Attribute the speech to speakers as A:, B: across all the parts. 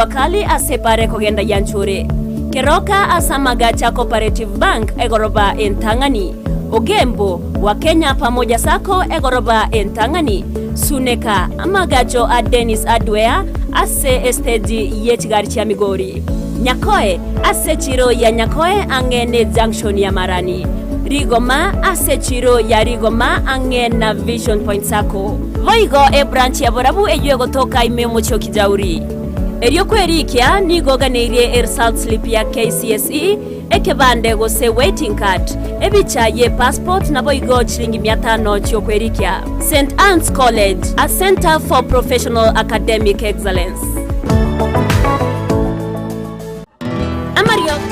A: Wakali ase bare kogenda Yanchuri. Keroka ase amagacho a Cooperative Bank egoroba entang'ani. Ogembo, wa Kenya Pamoja Sacco egoroba entang'ani. Suneka, amagacho a Dennis Hardware ase esteji ye chigari chia Migori. Nyakoe, ase echiro ya Nyakoe ang'e ne junction ya Marani. Rigoma, ase echiro ya Rigoma ang'e na Vision Point Sacco. Boigo ebranch ya Borabu eyio egotoka ime omochie o Kijauri. Erio kwerikia nigo oganeirie eresult slip ya KCSE, ekebande gose waiting card, ebicha ye passport naboigo chilingi mia tano chiokwerikia. St Anne's College, a centre for professional academic excellence. Amariogo.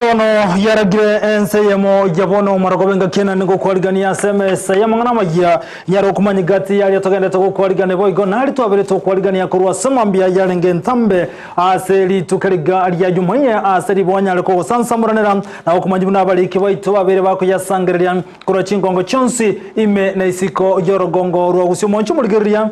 B: Bono yaragire ense eyemo ya bono omorogoba engaki enene gokwarigania ase emesa y'amang'ana amayia, nyare okomanya gati y'aria togenderete gokwarigania boigo naria twabere tokwarigania korwa ase mambia yarenge entambe ase rituko riga ria Jumaine ase riboa nyare kogosansamoranera na gokomanya buna abariki baito babere bakoyasangereria korwa chingongo chionsi ime na isiko y'orogongo rwa gusii omonche omorigereria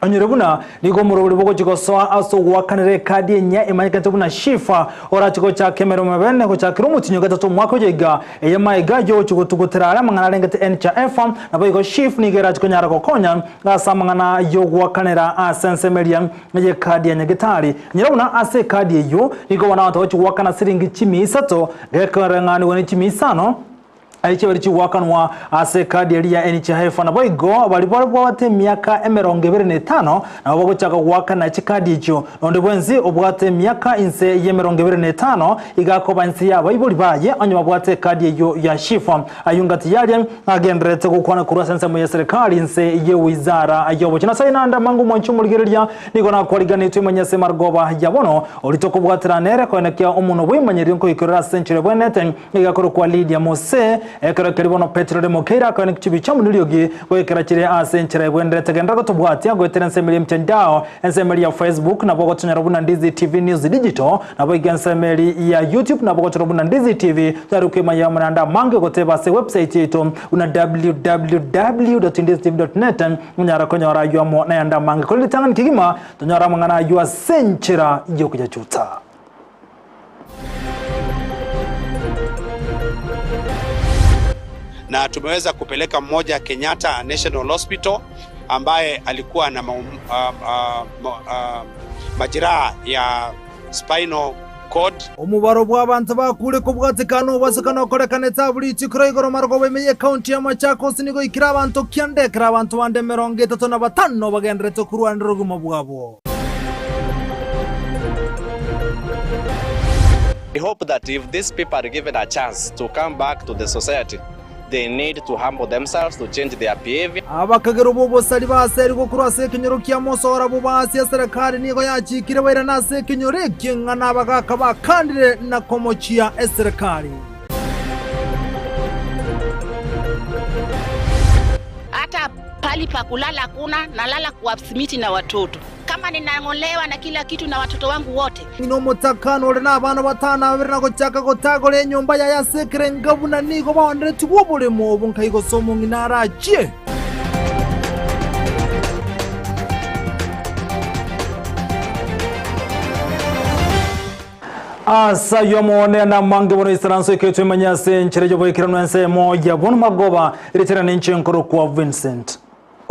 B: Onyore buna nigo omorobori bogochia gosoa ase ogoakanera ekadi enyia emanyekanete buna SHIF orache gochaka emeremo bene gochakera omotinyo gatato omwaka oyo iga. Eye maiga yogochia gotugutera are amang'ana arengete NHIF naboigo SHIF nigo erache konyara gokonya ase amang'ana yogoakanera ase ensemo eria yekadi ya nyagetari. Onyore buna ase ekadi eyio nigo bono abanto bagochia goakana siringi chimia isato gekoreng'anigwa ne chimia isano. Aye chibari chigoakanwa ase ekadi eria ya NHIF naboigo baria babwate emiaka 25 nabo bagochaka goakana chikadi echio. Nonde bwensi obwate emiaka inse ye 25 iga akoba inse y'abaibori baye onye babwate ekadi eyio ya SHIF. Ayio ngati yaria agendererete gokwana korwa ase ensemo ye serikali inse ye wizara y'obochenu. Ase ayio naende amange omwanchi omorigereria nigo nakwariganetwe imanye ase emargoba ya bono oria tokobwatera nere koenekia omonwa bw'eimanyereri nkoikerera ase enchera ebwenerete Nigo akorokwa Lidia Mose. Ekero keria bono Petero ore mokeire akoeneka chibi chi'omonwa riogi goikera chire ase enchera egwenderete. Genderera gotobwatia goetera ensemo eria y'emtandao, ensemo eria ya Facebook, nabo ogotonyora buna Ndizi TV News Digital, naboigo ensemo eria ya YouTube nabo ogochora buna Ndizi TV, tari kwemanya amo naende amange goteba ase website yaito buna www.ndizitv.net onyare konyora ayio amo nayande amange. Kore ritang'ani kegima tonyore amang'ana ayio ase enchera y'okoyachuta.
C: Na tumeweza kupeleka mmoja Kenyatta National Hospital ambaye alikuwa na maum, uh, uh, uh, majeraha ya spinal cord.
B: Omobaro bw'abanto bakure kobwatekana obwasokana okorekanete abwo rituko ria igoro marogoba ime y'ekaunti ya Machakos nigo oikire abanto kianda ekero abanto bande 35 bagenderete korwanera obogima bwabo.
D: We hope that if these people are given a chance to come back to the society, they need to humble themselves to change their behavior.
B: Abakagerwa b'obosari baserigwe korwa ase ekenyoro kia Mosora bobasi eserekari nigo yachikire bairane ase ekenyoro ekio ng'a nabagaaka bakandire na komochia eserekari.
E: Hata pali pa kulala hakuna, nalala kwa simiti na watoto. Kama ninang'olewa na kila kitu na watoto wangu wote.
B: Ng'ina omotakani ore nabana batano na babere na gochaka gotagora enyomba yaye ase ekerengo buna nigo baoneretigwe oboremo obo nkai gose omong'ina arachie. Ase ayio amone namange bono isaranso eketwe imanye ase enchera y'oboikeranu ensemo ya bono magoba, ritere ninche nkorokwa Vincent.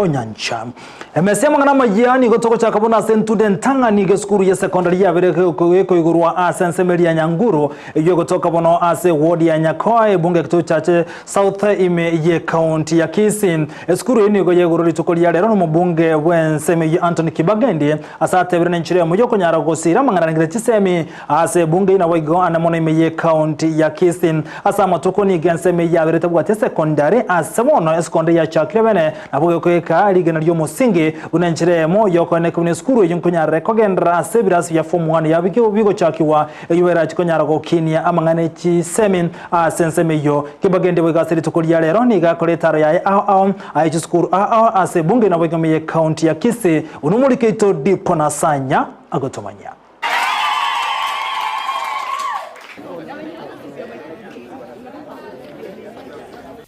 B: Onyancha. Emesa y'amang'ana amayia nigo togochaka buna ase entuda entang'ani gesukuru ye secondary yabere gekoigorwa ase ensemo eria ya Nyanguru eyio egotoka bono ase eward ya Nyakoa ebunge ya Kitutu Chache South ime ye county ya Kisii. Esukuru eyio nigo yaigorwa rituko ria rero nomobunge bw'ensemo eyio Anthony Kibagendi ase atebire nenchera eyemo yokonyara gosira amang'ana arengete chisemi ase ebunge eyio naboigo ande mono ime ye county ya Kisii. Ase amatuko nigo ensemo eyio yabere etabwati esecondary ase bono esecondary yachakire bene Nabo gekoika rigena ri'omosingi, buna enchera eyemo y'okoeneka buna esukuru eyio nkonyarere kogenderera ase ebirasi bia form one ya bigochakigwa, eyio berache konyara gokinia amang'ana e chisemi ase ensemo eyio. Kibagendi boigo ase rituko ria rero nigo akora etaro yaye ao ao aye chisukuru ao ao ase ebunge nabo igome ye county ya Kisii buna omoriki oito Dipo Nasanya agotomanyia.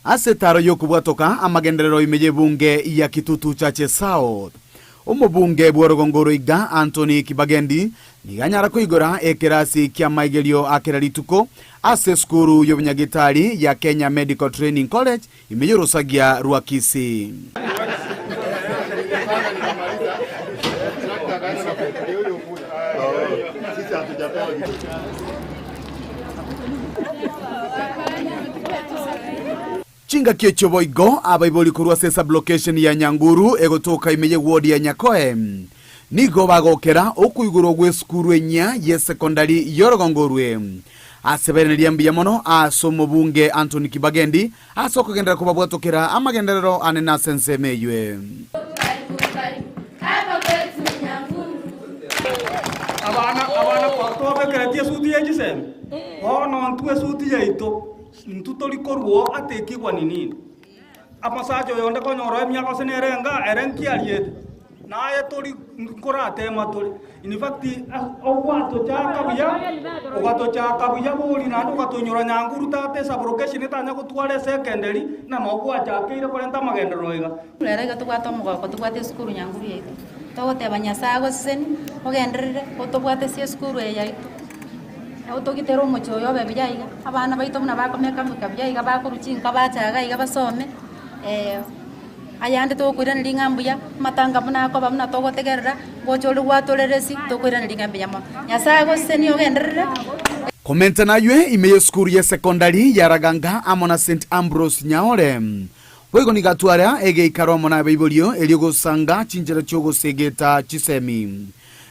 F: Ase etaro y'okobwatoka amagenderero ime y'ebunge ya Kitutu Chache South, omobunge bw'orogongo oro iga Anthony Kibagendi nigo anyara koigora ekerasi ki'amaigerio a kera rituko ase esukuru y'obonyagitari ya Kenya Medical Training College ime y'orosagia rwa Kisii. Chingaki echio boigo abaibori korwa ase esublocation ya Nyanguru egotoka ime y'eward ya Nyakoe nigo bagokera okoigorwa gw'esukuru enyia y'esekondari y'orogongo orwe. Ase bairaneri mbuya mono ase omobunge Anthony Kibagendi ase okogenderera kobabwatokera amagenderero anene ase ensemo eywe.
G: Abana abana twabekeretie esuti ye chisemi, bono ntwe esuti yaito, intwe tori korwa oo ata ekigwa ni nini. Omosacha oyo onde konyora emiaka gose nere enga, ere nki ariete? Naye tori nkoratema tore. In fact, ogwatochaka buya, ogatochaka buya bori naende ogatonyora nyanguru tata esublocation etanya gotwara esecondary, ng'a noo gwachakeire korenta amagenderero iga.
H: Rero iga tobwate omogoko tobwate esukuru nyanguru yaito, togoteba Nyasaye agoseseni, ogenderere otobwate ase esukuru eye yaito, otogitere omochie oyo obe buya iga, abana baito buna bakomeka meka buya iga bakorwa chinka bacha iga iga basome. Ayande tokoiraneria ng'a mbuya, amatanga buna akoba buna togotegerera, ngocha ore gwatoreresi, tokoiraneria ng'a mbuya mono. Nyasae agosesenie ogenderere.
F: Komenta naywe ime y'esukuru y'esekondari ya Raganga amo na St Ambrose Nyaore. Boigo nigo atwara egeikaro amo nabaiborio erio gosanga chinchera chi'ogosegeta chisemi.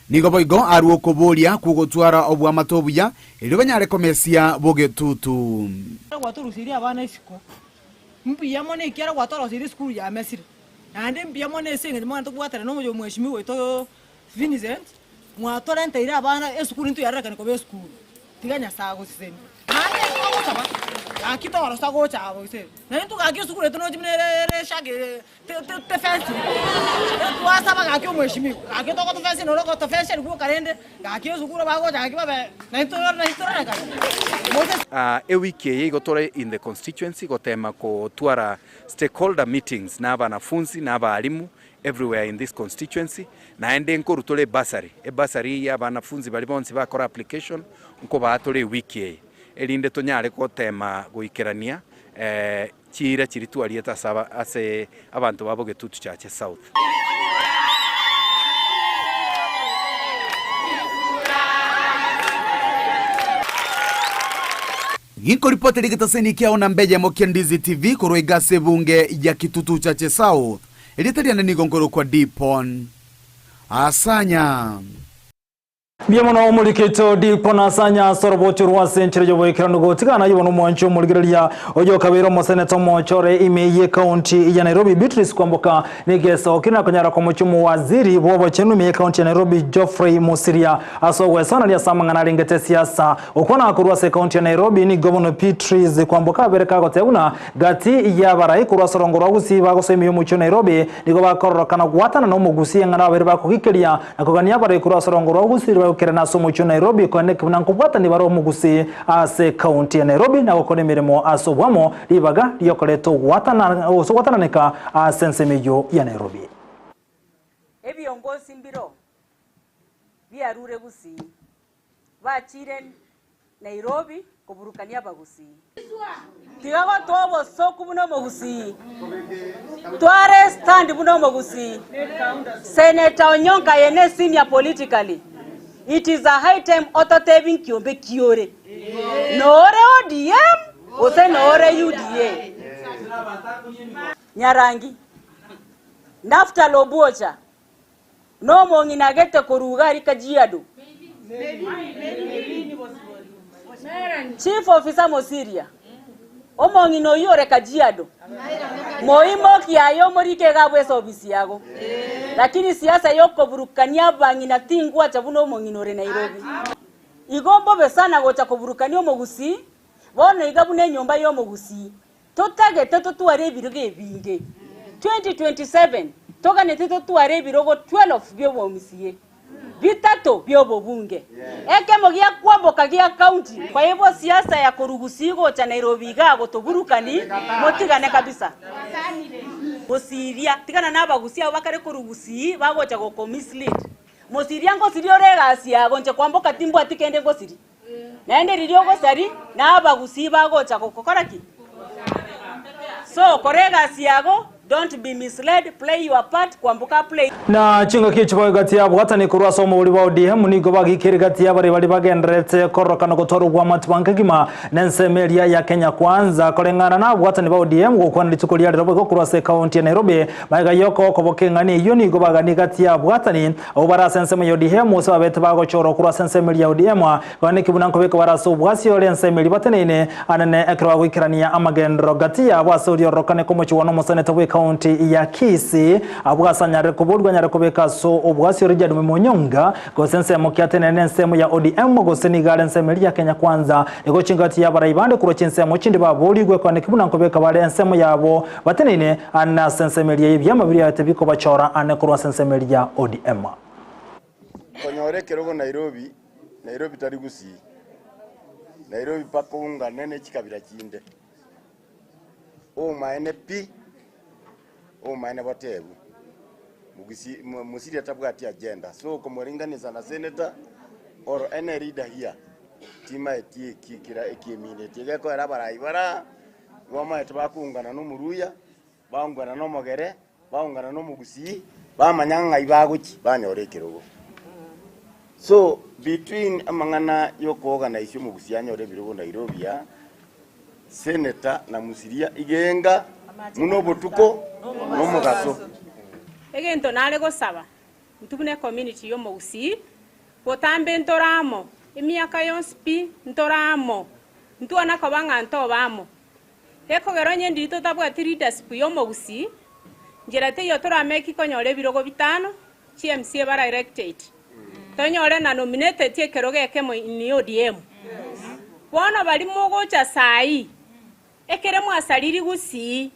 F: Nigo boigo arue okoboria kw'ogotwara oboamate obuya erio banyare komesia bogetutu.
I: Gwatorusirie abana isiko. Mbuya mono ekiagera gwatoroseirie esukuru ya Mesiri, naende mbuya mono ase eng'encho mwana tobwatane na omoyo omweshimiwa oito Vincent, mwatorenteire abana esukuru intwe yarorekane koba esukuru. Tiga Nyasae agosesenie. Naende eki togosaba, gaki torosa gocha aa boiso ere. Na intwe gaki esukuru yaito nochi buna ere ere eshagi tefensiri. Twasaba gaki omweshimiwa, gaki togotofensi noro ogotofensiani gwoka rende, gaki esukuru bagocha gaki babe naintwe naintwe tororekane. Moses.
J: Ewiki eye igo tore in the constituency gotema gotwara stakeholder meetings na abanafunzi na abalimu everywhere in this constituency, naende nkorwa tore ebursary, ebursary ya abanafunzi baria bonsi bakora application nkobaa tore ewiki eye, erinde tonyare gotema goikerania Chiira chiria twariete ase ase abanto ba Bogetutu Chache South.
F: Ginkoripotera egetaseni kiao namba eyemo kia Ndizi TV korwa iga ase ebunge ya Kitutu Chache South. Erieta riane nigo nkorokwa Dipon Asanya.
B: Mbuya mono omoriketo Dikon Asanya ase orobocho rwa ase enchera y'oboikeranu gotigana ayio bono omwanchi omorigereria oyo okabeire omoseneta omochore ime ye county ya Nairobi Beatrice Kwamboka nigo esokire na konyara komochia omowaziri bw'obochenu ime ye county ya Nairobi Geoffrey Mosiria ase ogwesoanania ase amang'ana arengete siasa. Gokwana korwa ase county ya Nairobi nigo bono Beatrice Kwamboka abere kagoteba buna Gati y'abarai korwa ase orongo rwa Gusii bagosoa ime y'omochie o Nairobi nigo bakororokana gwatanana omogusii eng'ana babere bakogikeria na kogania abarai korwa ase orongo rwa Gusii ribagokerana ase omochie o Nairobi koeneki buna nkobwatani bare omogusii ase ekaunti ya Nairobi na gokora emeremo ase obwamo ribaga riokoreta ogwatananeka ase ensemo eyio ya Nairobi.
K: Ebiongosi mbiro biarure Gusii, bachire Nairobi koburukania abagusii. Tiga gotoa obosoku buna omogusii, tware stand buna omogusii. Senator Onyonka aye ne senior politically, it is a high time ototebi nkiombe ki ore. Nore ODM gose nore UDA? Nyarangi, Naftali Obwocha, Nomong'ina agete korwa iga aria Kajiado. Chief Officer Mosiria, omong'ina oyio ore Kajiado, moimokie aye omorike iga abwo ase ofisi yago. Lakini siasa yokoburukania abang'ina tingwacha buna omong'ina ore Nairobi. Igo mbobe sana gocha koburukania omogusii, bono iga buna enyomba yomogusii. Totagete totware ebirogo ebinge. 2027 toganete totware ebirogo 12 bi'obomca, bitato bi'obobunge, ekemo gia kwamboka gia county. Kwa hivyo siasa ya korwa Gusii gocha Nairobi igaa gotoburukani, motigane kabisa. Gosiria, tigana na abagusii abwo bakare korwa Gusii bagocha goko mislead. Mosiria ngosiria ore egasi yago, inche kwamboka timbwati kende ngosiria. Naende riria ogosari, na abagusii bagocha gokokora ki? So kora egasi yago, don't be misled, play your part, kwamboka play.
B: Na chingaki echi boigo gati y'abwatani korwa ase omobori bwa ODM nigo bagikire gati y'abaria baria bagendererete kororokana gotwara obwamati bwa nkegima nensemo eria ya Kenya Kwanza koreng'ana na abwatani ba ODM gokwana rituko ria rero boigo korwa ase ekaunti ya Nairobi magega yokoboka eng'ana eyio nigo baganie gati y'abwatani Abwo bare ase ensemo ya ODM gose babete bagochorwa korwa ase ensemo eria ya ODM, baganeki buna nkobeka bare ase obwasi ore ensemo eria bateneine anene ekero bagoikerania amagenderero gati yabo ase oria ororokane komochigwa nomoseneta bw'ecounty ya Kisii abwo ase anyarire koborigwa anyare kobeka ase obwasi ore Richard Monyonga gose ensemo ki ateneine nensemo ya ODM gose nigo are ensemo eria ya Kenya Kwanza. Nigo chingati y'abarai bande korwa chinsemo chinde baborigwe koaneki buna nkobeka bare ensemo yabo Bateneine aane ase ensemo eria y'ebiama biria tibikobachora aane korwa ase ensemo eria ya ODM.
L: Konyora ekerogo Nairobi, Nairobi tari Gusii. Nairobi mpaka oungane ne chikabira chinde. Omaene pi, omaene botebwe. Mugusii Mosiria tabwati agenda, so okomoringanisa na senator or any leader here, timaeti eki kera ekieminetie gekoera abarai bara. Bamaete bakoungana n'Omoruya, baungana n'Omogere, baungana n'Omogusii, bamanya ng'ai bagochia, banyora ekerogo. So between amang'ana y'okoorganize Omogusii anyore ebirogo Nairobi aa, Senator na Musiria igenga buna obotuko na omogaso.
M: Egento nare gosaba, intwe buna ecommunity y'Omogusii, botambe ntore amo, emiaka yonsi pi ntore amo, Ntwana koba ng'a ntobe amo. Gekogera onye ndiri totabwati leadership y'omogusii, nchera teiyo torameki konyora ebirogo bitano, chi MCA bara elected. Tonyore na nominated ekerogo ekemo in ODM. Bono baria mogocha saii, ekere mwasariri gusii,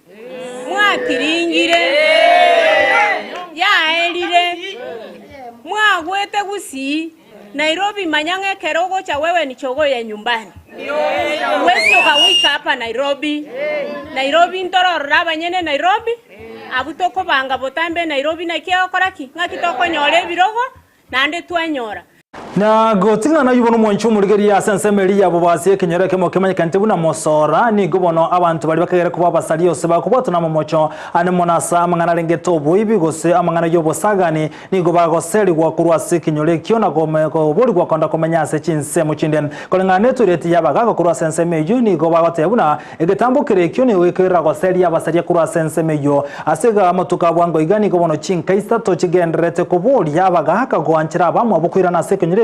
M: mwatiringire, yaerire, mwagwete gusii. Nairobi manya ng'a ekero ogocha wewe ni jogoo ya nyumbani. Huwezi ukawika hapa Nairobi. Nairobi ntororore abanyene Nairobi, abwo tokobanga botambe Nairobi naki egokora ki? Ng'aki tokonyora ebirogo naende twanyora.
B: Na goting'ana ayio bono omwancho omorigereria ase ensemo eria ya bobasi ekenyoro ekemo kemanyekanete buna Mosora, nigo bono abanto baria bakagera koba abasaria gose bakobwatwa namomocho ande mono ase amang'ana arengete oboibi gose amang'ana y'obosagani, Nigo bagoserigwa korwa ase ekenyoro ekio na koborigwa konda komenya ase chinsemo chinde. Koreng'ana netureti y'abagaaka korwa ase ensemo eyio, nigo bagoteba buna egetambo kere ekio nigo gekoirera goseria abasaria korwa ase ensemo eyio. Ase iga amatuko a bwango iga nigo bono chinka isato chigendererete koboria abagaaka goanchera abamwabo koirana ase ekenyoro ekio,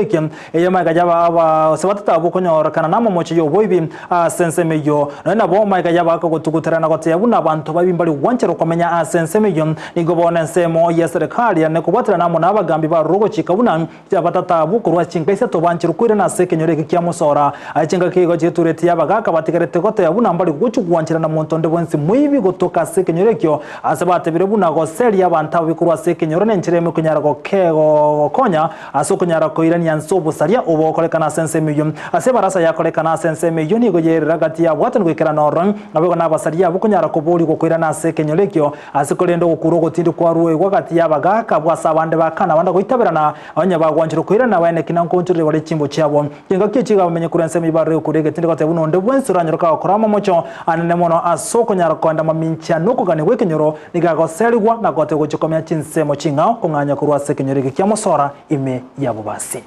B: Eye magega y'aba gose batatabu konyorekana namomocho y'oboibi ase ensemo eyio. Nonya nabo magega y'abagaaka gotugutera na gotebia buna abanto babi mbari gwancherwa komenya ase ensemo eyio, nigo bono ensemo y'eserekari yane kobwaterana amo nabagambi barure ogochika buna abatatabu korwa chinka isato bancherwe koirana ase ekenyoro eke kia Mosora. Ase chingaki igo chi'etureti y'abagaaka batigarete gotebia buna mbari gochia gwancherana monto onde bwensi moibi gotoka ase ekenyoro ekio, ase batebire buna goseria abanto ababi korwa ase ekenyoro nenchera emo ekonyara gokonya Ase okonyara koirania. nse obosaria obogokorekana ase ensemo eyio. Ase ebarasa yakorekana ase ensemo eyio nigo yerera gati y'abwatani goikerana ororo, naboigo nabasaria abwo konyara koborigwa koirana ase ekenyoro ekio, ase korende ogokura ogotindi kwaruegwa gati y'abagaaka abwo ase abande bakana abande goitaberana, onye bagwancherwa koirana baeneki na nkoonchoreria bare chimbo chiabo. Chingaki echi iga bamenye korwa ensemo eyio barore gokura egetindi goteba buna onde bwensi oranyore kagokora amamocho anene mono ase okonyara koenda mamincha nokogania gw'ekenyoro, nigo agoserigwa na gotebwa gochia komenya chinsemo ching'ao kong'anya korwa ase ekenyoro eke kia mosora ime y'abobasi.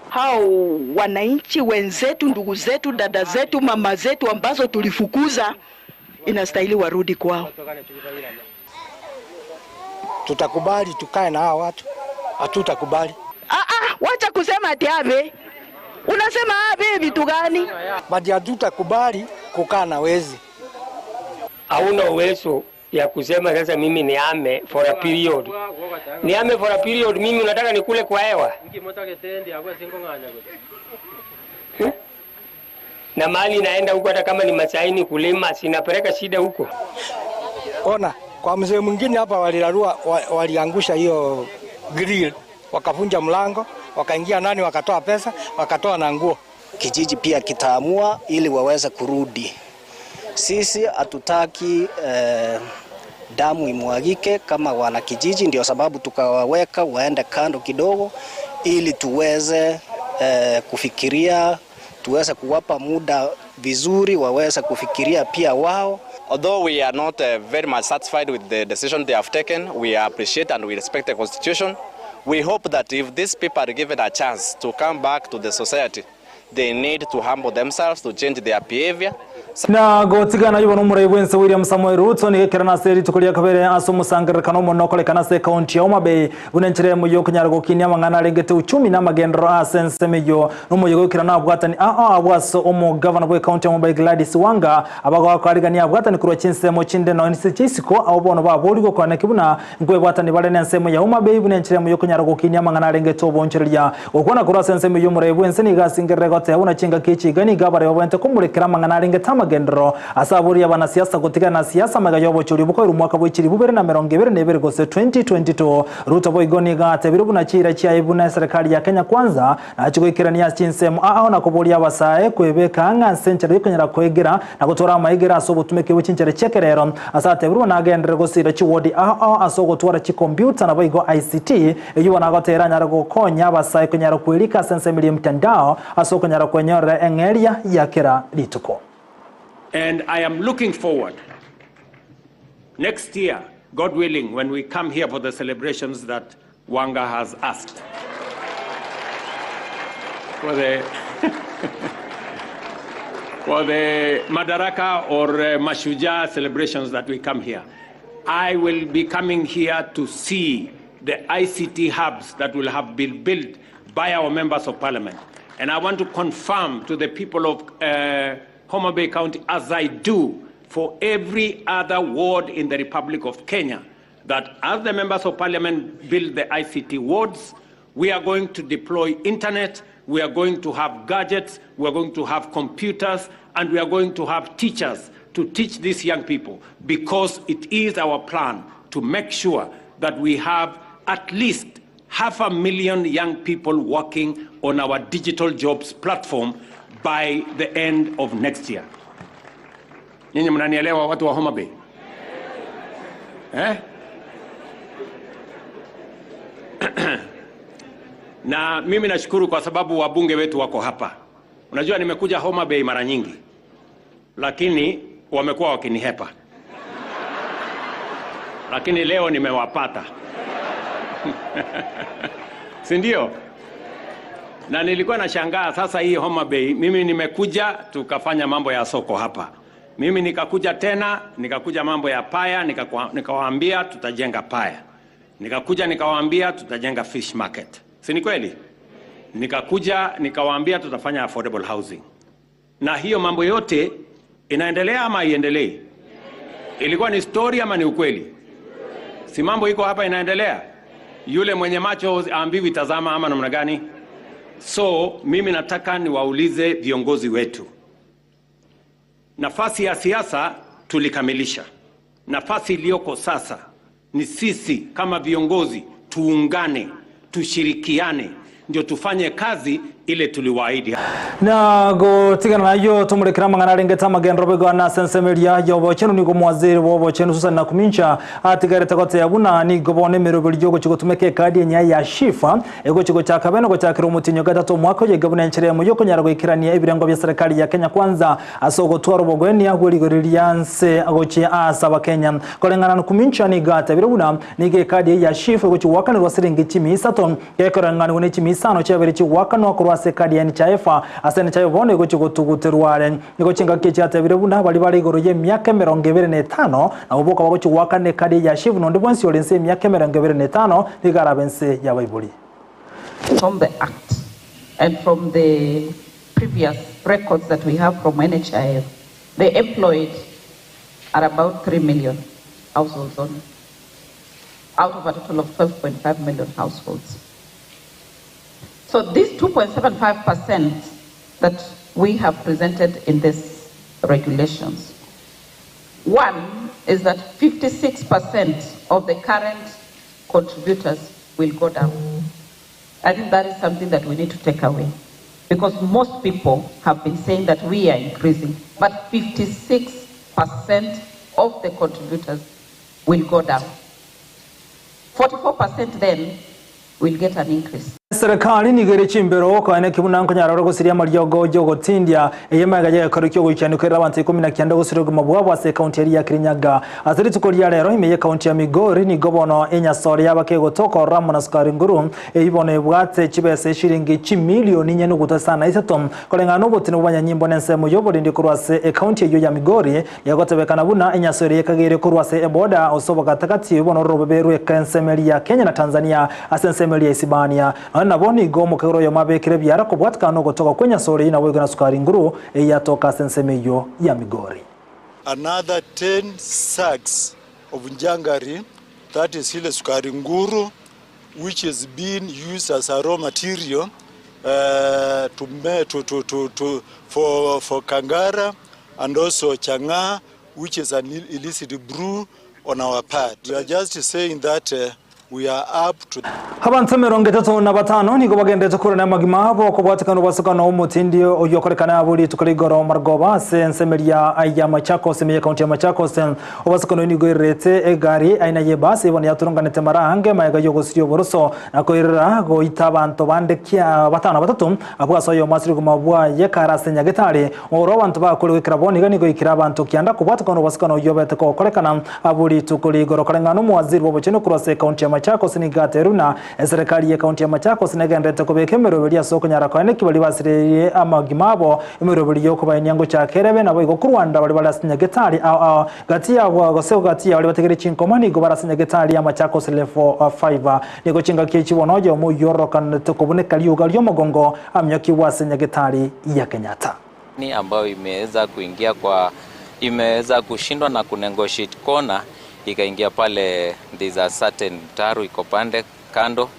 N: Hao wananchi wenzetu, ndugu zetu, dada zetu, mama zetu ambazo tulifukuza, inastahili warudi kwao.
O: Tutakubali tukae na hawa watu? Hatutakubali.
N: Ah, ah, wacha kusema ati ave. Unasema ave vitu gani?
O: But hatutakubali kukaa na wezi.
P: Hauna uwezo ya kusema sasa mimi nihame for a period. Nihame for a period, mimi unataka nikule kwa hewa? Hmm? Na mali naenda huko hata kama ni masaini kulima, sinapeleka shida huko.
O: Ona, kwa mzee mwingine hapa walirarua, waliangusha hiyo grill, wakavunja mlango, wakaingia ndani, wakatoa pesa, wakatoa na nguo.
Q: Kijiji pia kitaamua ili waweze kurudi. Sisi hatutaki damu imwagike kama wanakijiji, ndio sababu tukawaweka waende kando kidogo ili tuweze kufikiria, tuweze kuwapa muda vizuri waweze kufikiria pia wao.
D: Although we are not very much satisfied with the decision they have taken, we appreciate and we respect the constitution. We hope that if these people are given a chance to come back to the society, they need to humble themselves, to change their behavior.
B: Na gotigana yubo n'omurai bwense William Samoei Ruto nigekerana ase rituko ria kabere ase omosangererekano omonene okorekana ase ekaunti ya Homa Bay buna enchera emo yokunyara gokinia amang'ana arengete uchumi na amagenderero ase ensemo eyio nomoyega oikerana abwatani ao abwo ase omogavana bwa ekaunti ya Homa Bay Gladys Wanga abagoakarigania abwatani korwa chinsemo chinde nonya ase chiaisiko abo bono baborigwe koaneki buna nkwebwatani bare nensemo ya Homa Bay buna enchera emo yokonyara gokinia amang'ana arengete obonchoreria gokwana korwa ase ensemo eyio omorai bwense nigo asingerere goteba buna chingaki echi iga nigo abarebe babwenerete komorekera amang'ana arengete amagenderero ase aboria abanasiasa gotigana na siasa amaiga y'obochori obokoirwe omwaka bwe chilifu bibere na emerongo ebere na ebere gose 2022. Ruto boigo nigo atebire buna chiira chiaye buna eserekari ya Kenya Kwanza nachie goikerania ase chinsemo ao na koboria abasae kwebeka ang'e ase enchera yokonyara koegera na gotwara amaegero ase obotumeki bwe chinchera chi'ekerero. Ase atebirwe nagenderere gosira chiwodi ao ao ase ogotwara chikompiuta naboigo ICT eyio bono agotera anyare gokonya abasae konyara kwerika ase ensemo eria y'emtandao ase okonyara kwenyorera eng'eria ya kera rituko.
R: And I am looking forward next year, God willing, when we come here for the celebrations that Wanga has asked. For the, for the Madaraka or Mashujaa celebrations that we come here. I will be coming here to see the ICT hubs that will have been built by our members of parliament. And I want to confirm to the people of Homa Bay County, as I do for every other ward in the Republic of Kenya, that as the members of parliament build the ICT wards, we are going to deploy internet, we are going to have gadgets, we are going to have computers, and we are going to have teachers to teach these young people, because it is our plan to make sure that we have at least half a million young people working on our digital jobs platform by the end of next year. Nyinyi mnanielewa watu wa Homa Bay? Na mimi nashukuru kwa sababu wabunge wetu wako hapa. Unajua nimekuja Homa Bay mara nyingi, lakini wamekuwa wakinihepa. Lakini leo nimewapata. Si ndio? Na nilikuwa nashangaa sasa hii Homa Bay, mimi nimekuja tukafanya mambo ya soko hapa. Mimi nikakuja tena, nikakuja mambo ya paya, nikawaambia tutajenga paya. Nikakuja nikawaambia tutajenga fish market. Si ni kweli? Nikakuja nikawaambia tutafanya affordable housing. Na hiyo mambo yote inaendelea ama haiendelei? Ilikuwa ni story ama ni ukweli? Si mambo iko hapa inaendelea? Yule mwenye macho aambiwi tazama ama namna gani? So mimi nataka niwaulize viongozi wetu. Nafasi ya siasa tulikamilisha. Nafasi iliyoko sasa ni sisi kama viongozi tuungane, tushirikiane, ndio tufanye kazi ile tuliwaahidi.
B: Na gotigana nayo tumurekera amang'ana arengete amagendero boigo ase ensemo eria ya obochenu nigo omowaziri bwa obochenu Susan Nakumincha atigarete gotebia buna nigo bono emeroberi yogochia gotumeka ekadi enyia ya SHIF egochia gochaka bene gochakera omotienyi o gatato omwaka oyo iga buna enchera eyemo yokonyara goikerania ebirengo bia serikali ya Kenya Kwanza ase ogotwara obogoenia bwe rigori ria nse gochia ase abakenya. Koreng'ana na Nakumincha nigo atebire buna nigo ekadi eye ya SHIF egochia goakanerwa siringi chimia isato Gekoreng'anigwa ne chimisano chiabere chigoakanwa korwa ase ekadi ya NHIF, ase NHIF bono egochia gotuguterwa are. Nigo chingaki chiatebire buna baria bare igoro y'emiaka 25 nabwo boka bagochia goakana ekadi ya SHIF nonde bwensi ore inse y'emiaka 25 nigo arabe inse y'abaibori.
S: From the Act and from the previous records that we have from NHIF, the employed are about 3 million households only, out of a total of 12.5 million households. So this 2.75% that we have presented in these regulations, one is that 56% of the current contributors will go down. I think that is something that we need to take away, because most people have been saying that we are increasing, but 56% of the contributors will go down. 44% then will get an increase.
B: Eserekari nigo ere chimbero koeneki buna nkonyara ore gosiria amariogo y'ogotindia eye magega y'egekoro ki'ogoichania koirera abanto 19 gosiria obogima bwabo ase ekaunti eria ya Kirinyaga. Ase rituko ria rero ime y'ekaunti ya Migori nigo bono enyasore yaba kegotoka ororo amo na sukari nguru eyio bono ebwate chibesa eshiringi chimilioni inye nuguta isano na isato koreng'ana nobotino bw'abanyanyimbo nensemo y'oborindi korwa ase ekaunti eyio ya Migori Egotebekana buna enyaso eria ekageire korwa ase eboda ase obogatagati bono orobebe rw'ensemo eria ya Kenya na Tanzania ase ensemo eria ya Isibania. Nonya nabo nigo omokegoro oyomo abekire ebiara kobwatikana nogotoka kw'enyaso eria naboigo na sukari nguru eyio yatoka ase ensemo eyio ya Migori.
T: Another 10 sacks of jangari, that is ile sukari nguru which is being used as a raw material uh, to, to, to, to, to, for, for Kangara and also Chang'aa, which is an illicit brew on our part. We are just saying that uh, we are up to
B: Abanto 35 nigo bagenderete korwana amagima abo okobwatekana obwasokana omotindi oyio okorekana abwo rituko ria igoro marogoba ase ensemo eria ya Machakos ime ye county ya Machakos. Obwasokano oyio nigo oirerete egari aina ye bus bono yatoronganete mara aange magega yogosiria oboroso na koirera goita abanto bande kia batano na batato abwo ase oyomo ase rigoma bwaye kare ase nyagetari. Oro abanto bakore goikera bono iga nigo oikire abanto kianda kobwatekana obwasokano oyio obete kogokorekana Abwo rituko rigoro koreng'ana nomowaziri bw'obochenu korwa ase ekaunti ya Machakos nigo aterwe na eserekari y'ekaunti ya Machakos negendererete kobeka emeroberi ase okonyara koene ki baria basireirie amagima abo emeroberi y'okobaenia ngochaka erebe naboigo korwanda baria bare ase nyagetari ao ao gati yabo gose gati ya baria bategeire chinkoma nigo bare ase nyagetari ya Machakos level 5 nigo chingaki echi bono oyomo oyio ororokanete kobuneka rioga riomogongo aminyokigwe ase nyagetari ya Kenyatta.
U: Ambayo imeweza kuingia kwa imeweza kushindwa na kunegotiate corner ikaingia pale, there's a certain mtaro iko pande kando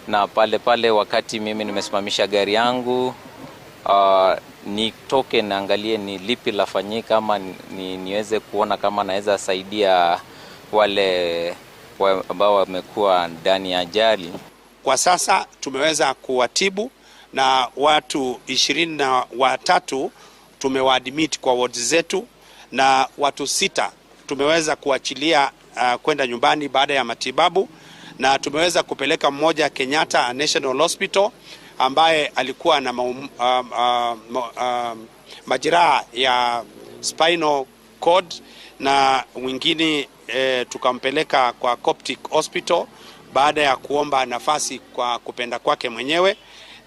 U: na pale pale, wakati mimi nimesimamisha gari yangu nitoke naangalie ni lipi lafanyika ama ni, niweze kuona kama naweza saidia wale ambao wamekuwa ndani ya ajali.
C: Kwa sasa tumeweza kuwatibu na watu 23 tumewaadmit kwa wards zetu na watu 6 tumeweza kuachilia kwenda nyumbani baada ya matibabu, na tumeweza kupeleka mmoja Kenyatta National Hospital ambaye alikuwa na majeraha ya spinal cord, na mwingine tukampeleka kwa Coptic Hospital baada ya kuomba nafasi kwa kupenda kwake mwenyewe.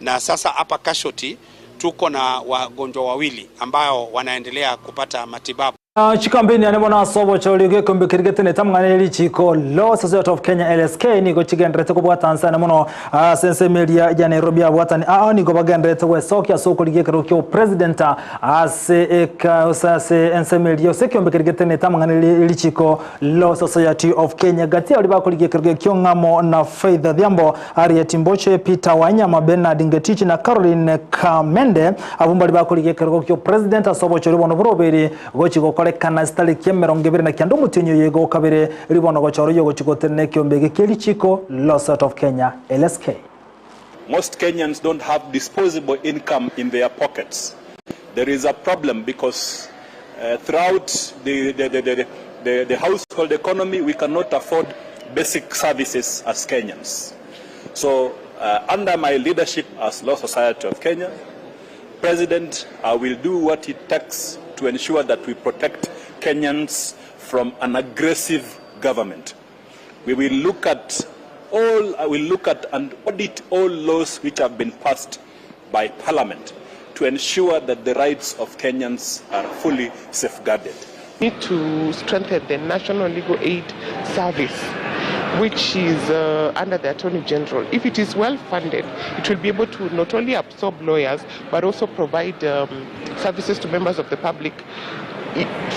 C: Na sasa hapa casualty tuko na wagonjwa wawili ambao wanaendelea kupata matibabu.
B: Chikampeni yane bono ase obochori bw'ekeombe keria getenete amang'ana ye richiko Law Society of Kenya LSK nigo chigendererete kobwata nsane mono ase ensemo eria ya Nairobi abwatani ao nigo bagendererete gwesokia ase okorigia ekerogo kia obopresident ase eka ase ensemo eria ase ekeombe keria getenete amang'ana ye richiko Law Society of Kenya gati abaria bakorigia ekerogo ekio ng'amo na Faith Adhiambo Harriet Mboche, Peter Wanyama, Bernard Ngetich na Caroline Kamende abwo mbari bakorigia ekerogo kia obopresident ase obochori bono boroberi gochi gokorekana chitariki 29 omotienyi oyo iga okabere ribono gochora oyo ogochi gotenena ekiombe eke kie richiko Law Society of Kenya LSK.
A: Most Kenyans don't have disposable income in their pockets. There is a problem because uh, throughout the, the, the, the, the, the household economy, we cannot afford basic services as Kenyans. So, uh, under my leadership as Law Society of Kenya, President, I will do what it takes to ensure that we protect Kenyans from an aggressive government. We will look at all, I will look at and audit all laws which have been passed by Parliament to ensure that the rights of Kenyans are fully safeguarded.
V: need to strengthen the National Legal Aid Service, which is uh, under the Attorney General. If it is well funded, it will be able to not only absorb lawyers but also provide um, services to members of the public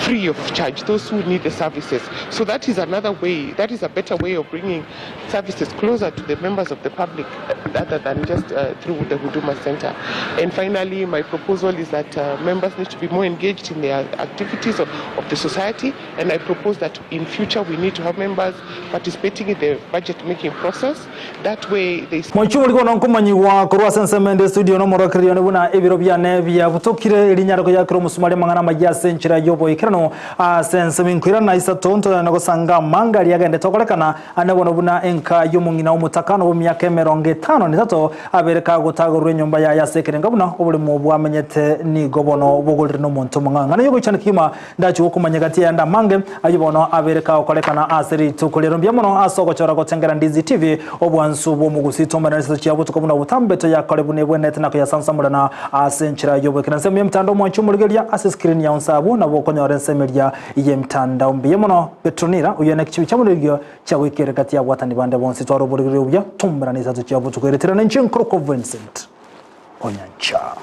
V: free of charge, those who need the services. So that is another way, that is a better way of bringing services closer to the members of the public uh, other than just uh, through the Huduma Center. And finally, my proposal is that uh, members need to be more engaged in their activities of, of the society. And I propose that in future we need to have members participating in the budget making process. That way they
B: Mochie oboriko nonkomanyigwa korwa ase ensemo ende estudio nomorokererio one buna ebiro biane biabutokire rinyare koyakera omosumari amang'ana amayia ase enchera y'oboikeranu ase ensemo inkoirana isato ntoyane gosanga amanga aria agendete okorekana ane bono buna enka y'omong'ina omotakano bw'emiaka emerongo etano na etato abere kagotagorwa enyomba yaye ase ekerenga buna oboremo bwamenyete nigo bono bogorire nomonto omong'ang'ana yogoichana kegima Ndachia gokomanya gati y'ayande amange ayio bono abere kagokorekana ase rituko riero. Mbuya mono ase ogochora gotengera Ndizi TV, obwansu bw'omogusii tomerane chisaso chia botuko buna botambe toyakore buna ebwenerete na koyasansamorana ase enchera y'oboikera. Ensemo y'emetandao omwanchi omorigereria ase screen yao nse abwo nabo okonyora ensemo eria y'emetandao. Mbuya mono Petronira oyio nekichibi chiamorigererio chiagoikera gati y'abwatani bande bonsi. Twara oborigereria obuya tomerane chisaso chia botuko. Ereterana inche nkorokwa Vincent Onyancha.